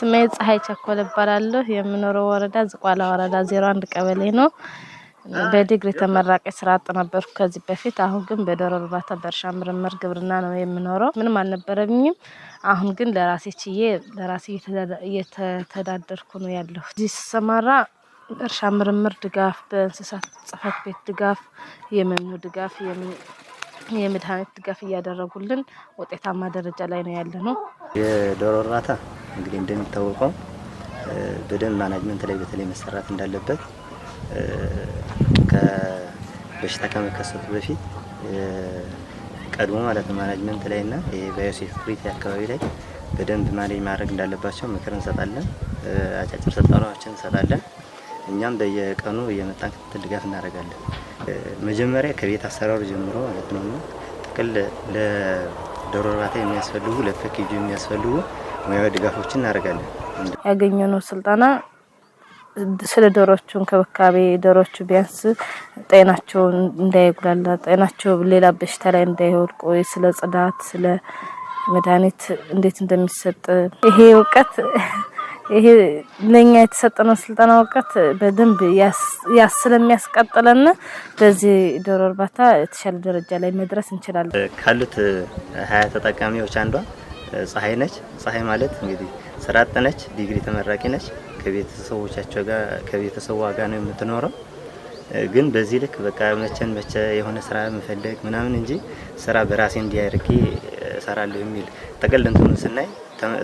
ስሜ ፀሐይ ቸኮል እባላለሁ። የምኖረው ወረዳ ዝቋላ ወረዳ 01 ቀበሌ ነው። በዲግሪ ተመራቂ ስራ አጥ ነበርኩ ከዚህ በፊት። አሁን ግን በዶሮ እርባታ በእርሻ ምርምር ግብርና ነው የምኖረው። ምንም አልነበረኝም። አሁን ግን ለራሴ ችዬ ለራሴ እየተተዳደርኩ ነው ያለሁት። እዚህ ስሰማራ በእርሻ ምርምር ድጋፍ፣ በእንስሳት ጽሕፈት ቤት ድጋፍ፣ የመኖ ድጋፍ፣ የመድኃኒት ድጋፍ እያደረጉልን ውጤታማ ደረጃ ላይ ነው ያለነው። የዶሮ እርባታ እንግዲህ እንደሚታወቀው በደንብ management ላይ በተለይ መሰራት እንዳለበት፣ ከበሽታ ከመከሰቱ በፊት ቀድሞ ማለት ነው፣ management ላይ እና የ biosecurity አካባቢ ላይ በደንብ manage ማድረግ እንዳለባቸው ምክር እንሰጣለን። አጫጭር ስልጠናዎችን እንሰጣለን። እኛም በየቀኑ እየመጣን ክትትል ድጋፍ እናደርጋለን። መጀመሪያ ከቤት አሰራሩ ጀምሮ ማለት ነው፣ ጥቅል ለዶሮ እርባታ የሚያስፈልጉ፣ ለፓኬጅ የሚያስፈልጉ ሙያዊ ድጋፎችን እናደርጋለን። ያገኘነው ስልጠና ስለ ዶሮቹ እንክብካቤ፣ ዶሮቹ ቢያንስ ጤናቸው እንዳይጉላላ፣ ጤናቸው ሌላ በሽታ ላይ እንዳይወድቁ፣ ስለ ጽዳት፣ ስለ መድኃኒት እንዴት እንደሚሰጥ፣ ይሄ እውቀት፣ ይሄ ለኛ የተሰጠነው ስልጠና እውቀት በደንብ ስለሚያስቀጥለን በዚህ ዶሮ እርባታ የተሻለ ደረጃ ላይ መድረስ እንችላለን። ካሉት 20 ተጠቃሚዎች አንዷ ፀሐይ ነች። ፀሐይ ማለት እንግዲህ ስራ አጥ ነች፣ ዲግሪ ተመራቂ ነች። ከቤተሰቦቻቸው ጋር፣ ከቤተሰቧ ጋር ነው የምትኖረው። ግን በዚህ ልክ በቃ መቸን መቸ የሆነ ስራ መፈለግ ምናምን እንጂ ስራ በራሴ እንዲያርጌ እሰራለሁ የሚል፣ ጥቅል እንትኑን ስናይ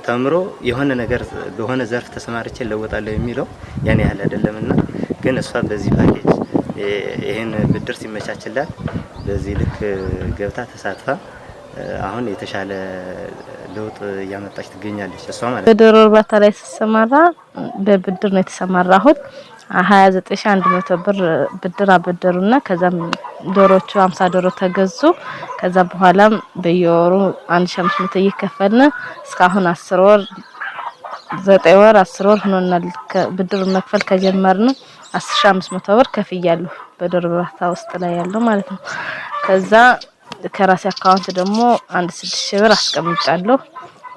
ተምሮ የሆነ ነገር በሆነ ዘርፍ ተሰማርቼ እለወጣለሁ የሚለው ያን ያህል አይደለምና፣ ግን እሷ በዚህ ፓኬጅ ይህን ብድር ሲመቻችላት በዚህ ልክ ገብታ ተሳትፋ አሁን የተሻለ ለውጥ እያመጣች ትገኛለች። እሷ ማለት ነው። በዶሮ እርባታ ላይ ስሰማራ በብድር ነው የተሰማራሁት። 29,100 ብር ብድር አበደሩና ከዛም ዶሮቹ 50 ዶሮ ተገዙ። ከዛ በኋላም በየወሩ 1500 እየከፈልን እስካሁን 10 ወር፣ 9 ወር፣ 10 ወር ሆኖናል። ብድር መክፈል ከጀመርን 10,500 ብር ከፍያለሁ። በዶሮ እርባታ ውስጥ ላይ ያለው ማለት ነው። ከዛ ከራሴ account ደግሞ አንድ 6,000 ብር አስቀምጫለሁ።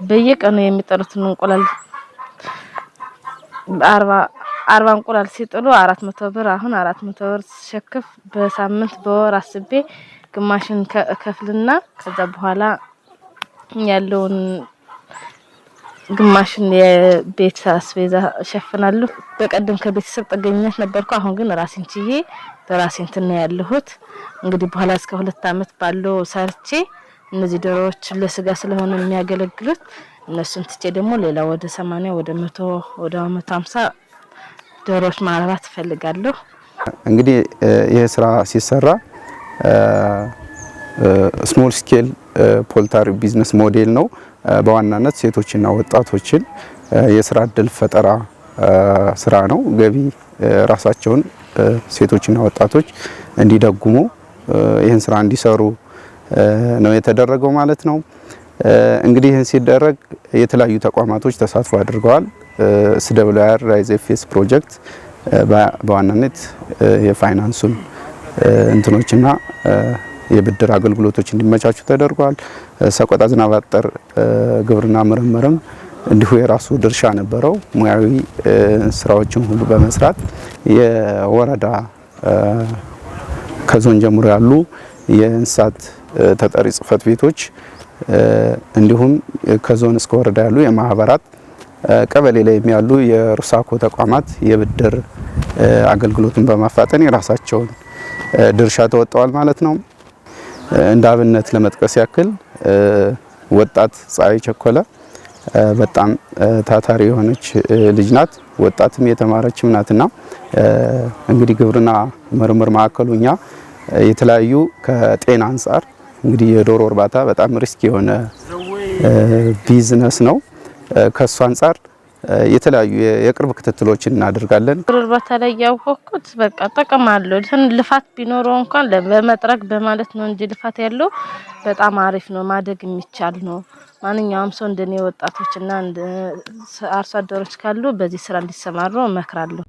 በየቀኑ የሚጥሉትን እንቁላል፣ 40 40 እንቁላል ሲጥሉ 400 ብር፣ አሁን 400 ብር ስሸክፍ በሳምንት በወር አስቤ ግማሽን ከፍልና ከዛ በኋላ ያለውን ግማሽን የቤት አስቤዛ እሸፍናለሁ። በቀደም ከቤተሰብ ጥገኝነት ነበርኩ። አሁን ግን ራሴን ችዬ በራሴ እንትን ነው ያለሁት። እንግዲህ በኋላ እስከ 2 አመት ባለው ሰርቼ እነዚህ ዶሮዎች ለስጋ ስለሆነ የሚያገለግሉት እነሱን ትቼ ደግሞ ሌላ ወደ 80፣ ወደ 100፣ ወደ 150 ዶሮዎች ማርባት እፈልጋለሁ። እንግዲህ ይህ ስራ ሲሰራ small scale poultry business model ነው። በዋናነት ሴቶችና ወጣቶችን የስራ እድል ፈጠራ ስራ ነው። ገቢ ራሳቸውን ሴቶችና ወጣቶች እንዲደጉሙ፣ ይህን ስራ እንዲሰሩ ነው የተደረገው ማለት ነው። እንግዲህ ይህን ሲደረግ የተለያዩ ተቋማቶች ተሳትፎ አድርገዋል። SWIR RISE FS ፕሮጀክት በዋናነት የፋይናንሱን እንትኖችና የብድር አገልግሎቶች እንዲመቻቹ ተደርጓል። ሰቆጣ ዝናብ አጠር ግብርና ምርምርም እንዲሁ የራሱ ድርሻ ነበረው። ሙያዊ ስራዎችን ሁሉ በመስራት የወረዳ፣ ከዞን ጀምሮ ያሉ የእንስሳት ተጠሪ ጽሕፈት ቤቶች፣ እንዲሁም ከዞን እስከ ወረዳ ያሉ የማህበራት፣ ቀበሌ ላይ ያሉ የሩሳኮ ተቋማት የብድር አገልግሎትን በማፋጠን የራሳቸውን ድርሻ ተወጥተዋል ማለት ነው። እንደ አብነት ለመጥቀስ ያክል ወጣት ፀሐይ ቸኮለ በጣም ታታሪ የሆነች ልጅ ናት። ወጣትም የተማረችም ናትና እንግዲህ ግብርና ምርምር ማዕከሉ እኛ የተለያዩ ከጤና አንጻር እንግዲህ የዶሮ እርባታ በጣም risk የሆነ ቢዝነስ ነው። ከሱ አንጻር የተለያዩ የቅርብ ክትትሎችን እናደርጋለን። ዶሮ እርባታ ላይ ያወቅኩት በቃ ጥቅም አለው። ልፋት ቢኖረው እንኳን በመጥረግ በማለት ነው እንጂ ልፋት ያለው በጣም አሪፍ ነው። ማደግ የሚቻል ነው። ማንኛውም ሰው እንደኔ ወጣቶችና አርሶ አደሮች ካሉ በዚህ ስራ እንዲሰማሩ እመክራለሁ።